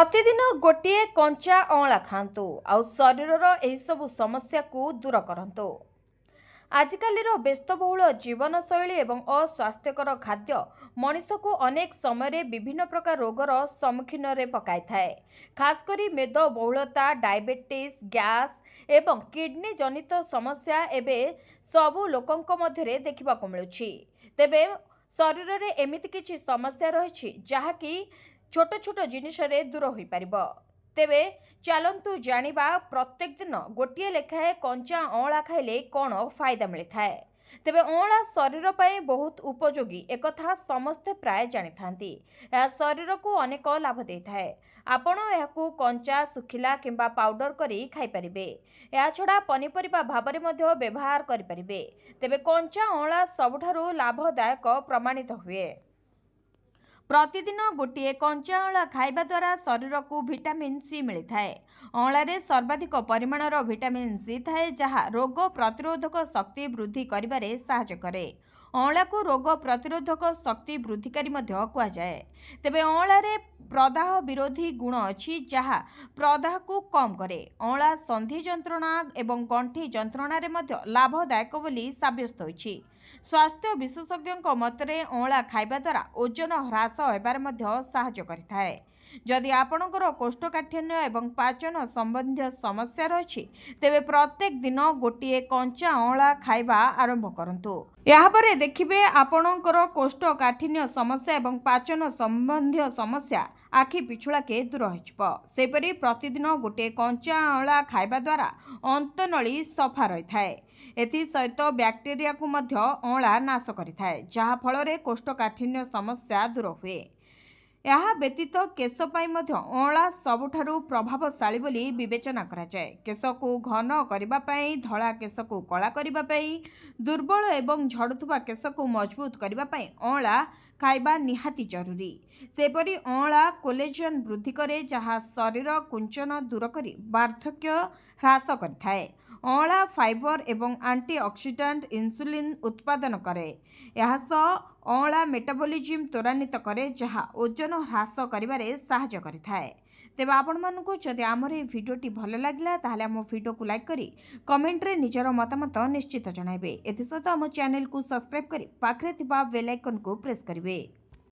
ପ୍ରତିଦିନ ଗୋଟିଏ କଞ୍ଚା ଅଁଳା ଖାଆନ୍ତୁ ଆଉ ଶରୀରର ଏହିସବୁ ସମସ୍ୟାକୁ ଦୂର କରନ୍ତୁ। ଆଜିକାଲିର ବ୍ୟସ୍ତବହୁଳ ଜୀବନଶୈଳୀ ଏବଂ ଅସ୍ୱାସ୍ଥ୍ୟକର ଖାଦ୍ୟ ମଣିଷକୁ ଅନେକ ସମୟରେ ବିଭିନ୍ନ ପ୍ରକାର ରୋଗର ସମ୍ମୁଖୀନରେ ପକାଇଥାଏ। ଖାସ୍ କରି ମେଦବହୁଳତା, ଡାଇବେଟିସ୍, ଗ୍ୟାସ୍ ଏବଂ କିଡନୀ ଜନିତ ସମସ୍ୟା ଏବେ ସବୁ ଲୋକଙ୍କ ମଧ୍ୟରେ ଦେଖିବାକୁ ମିଳୁଛି। ତେବେ ଶରୀରରେ ଏମିତି କିଛି ସମସ୍ୟା ରହିଛି, ଯାହାକି ଛୋଟ ଛୋଟ ଜିନିଷରେ ଦୂର ହୋଇପାରିବ। ତେବେ ଚାଲନ୍ତୁ ଜାଣିବା, ପ୍ରତ୍ୟେକ ଦିନ ଗୋଟିଏ ଲେଖାଏଁ କଞ୍ଚା ଅଁଳା ଖାଇଲେ କ'ଣ ଫାଇଦା ମିଳିଥାଏ। ତେବେ ଅଁଳା ଶରୀର ପାଇଁ ବହୁତ ଉପଯୋଗୀ, ଏକଥା ସମସ୍ତେ ପ୍ରାୟ ଜାଣିଥାନ୍ତି। ଏହା ଶରୀରକୁ ଅନେକ ଲାଭ ଦେଇଥାଏ। ଆପଣ ଏହାକୁ କଞ୍ଚା, ଶୁଖିଲା କିମ୍ବା ପାଉଡର କରି ଖାଇପାରିବେ। ଏହାଛଡ଼ା ପନିପରିବା ଭାବରେ ମଧ୍ୟ ବ୍ୟବହାର କରିପାରିବେ। ତେବେ କଞ୍ଚା ଅଁଳା ସବୁଠାରୁ ଲାଭଦାୟକ ପ୍ରମାଣିତ ହୁଏ। ପ୍ରତିଦିନ ଗୋଟିଏ କଞ୍ଚା ଅଁଳା ଖାଇବା ଦ୍ୱାରା ଶରୀରକୁ ଭିଟାମିନ୍ ସି ମିଳିଥାଏ। ଅଁଳାରେ ସର୍ବାଧିକ ପରିମାଣର ଭିଟାମିନ୍ ସି ଥାଏ, ଯାହା ରୋଗ ପ୍ରତିରୋଧକ ଶକ୍ତି ବୃଦ୍ଧି କରିବାରେ ସାହାଯ୍ୟ କରେ। ଅଁଳାକୁ ରୋଗ ପ୍ରତିରୋଧକ ଶକ୍ତି ବୃଦ୍ଧିକାରୀ ମଧ୍ୟ କୁହାଯାଏ। ତେବେ ଅଁଳାରେ ପ୍ରଦାହ ବିରୋଧୀ ଗୁଣ ଅଛି, ଯାହା ପ୍ରଦାହକୁ କମ୍ କରେ। ଅଁଳା ସନ୍ଧି ଯନ୍ତ୍ରଣା ଏବଂ ଗଣ୍ଠି ଯନ୍ତ୍ରଣାରେ ମଧ୍ୟ ଲାଭଦାୟକ ବୋଲି ସାବ୍ୟସ୍ତ ହୋଇଛି। ସ୍ୱାସ୍ଥ୍ୟ ବିଶେଷଜ୍ଞଙ୍କ ମତରେ ଅଁଳା ଖାଇବା ଦ୍ୱାରା ଓଜନ ହ୍ରାସ ହେବାରେ ମଧ୍ୟ ସାହାଯ୍ୟ କରିଥାଏ। ଯଦି ଆପଣଙ୍କର କୋଷ୍ଠକାଠିନ୍ୟ ଏବଂ ପାଚନ ସମ୍ବନ୍ଧୀୟ ସମସ୍ୟା ରହିଛି, ତେବେ ପ୍ରତ୍ୟେକ ଦିନ ଗୋଟିଏ କଞ୍ଚା ଅଁଳା ଖାଇବା ଆରମ୍ଭ କରନ୍ତୁ। ଏହାପରେ ଦେଖିବେ, ଆପଣଙ୍କର କୋଷ୍ଠକାଠିନ୍ୟ ସମସ୍ୟା ଏବଂ ପାଚନ ସମ୍ବନ୍ଧୀୟ ସମସ୍ୟା ଆଖି ପିଛୁଳାକେ ଦୂର ହୋଇଯିବ। ସେହିପରି ପ୍ରତିଦିନ ଗୋଟିଏ କଞ୍ଚା ଅଁଳା ଖାଇବା ଦ୍ୱାରା ଅନ୍ତନଳୀ ସଫା ରହିଥାଏ। ଏଥିସହିତ ବ୍ୟାକ୍ଟେରିଆକୁ ମଧ୍ୟ ଅଁଳା ନାଶ କରିଥାଏ, ଯାହାଫଳରେ କୋଷ୍ଠକାଠିନ୍ୟ ସମସ୍ୟା ଦୂର ହୁଏ। ଏହା ବ୍ୟତୀତ କେଶ ପାଇଁ ମଧ୍ୟ ଅଁଳା ସବୁଠାରୁ ପ୍ରଭାବଶାଳୀ ବୋଲି ବିବେଚନା କରାଯାଏ। କେଶକୁ ଘନ କରିବା ପାଇଁ, ଧଳା କେଶକୁ କଳା କରିବା ପାଇଁ, ଦୁର୍ବଳ ଏବଂ ଝଡ଼ୁଥିବା କେଶକୁ ମଜବୁତ କରିବା ପାଇଁ ଅଁଳା ଖାଇବା ନିହାତି ଜରୁରୀ। ସେହିପରି ଅଁଳା କୋଲେଜନ୍ ବୃଦ୍ଧି କରେ, ଯାହା ଶରୀର କୁଞ୍ଚନ ଦୂର କରି ବାର୍ଦ୍ଧକ୍ୟ ହ୍ରାସ କରିଥାଏ। ଅଁଳା ଫାଇବର ଏବଂ ଆଣ୍ଟିଅକ୍ସିଡାଣ୍ଟ ଇନ୍ସୁଲିନ୍ ଉତ୍ପାଦନ କରେ। ଏହାସହ ଅଁଳା ମେଟାବୋଲିଜିମ୍ ତ୍ୱରାନ୍ୱିତ କରେ, ଯାହା ଓଜନ ହ୍ରାସ କରିବାରେ ସାହାଯ୍ୟ କରିଥାଏ। ତେବେ ଆପଣମାନଙ୍କୁ ଯଦି ଆମର ଏହି ଭିଡ଼ିଓଟି ଭଲ ଲାଗିଲା, ତାହେଲେ ଆମ ଭିଡ଼ିଓକୁ ଲାଇକ୍ କରି କମେଣ୍ଟରେ ନିଜର ମତାମତ ନିଶ୍ଚିତ ଜଣାଇବେ। ଏଥିସହିତ ଆମ ଚ୍ୟାନେଲକୁ ସବସ୍କ୍ରାଇବ୍ କରି ପାଖରେ ଥିବା ବେଲ୍ ଆଇକନ୍କୁ ପ୍ରେସ୍ କରିବେ।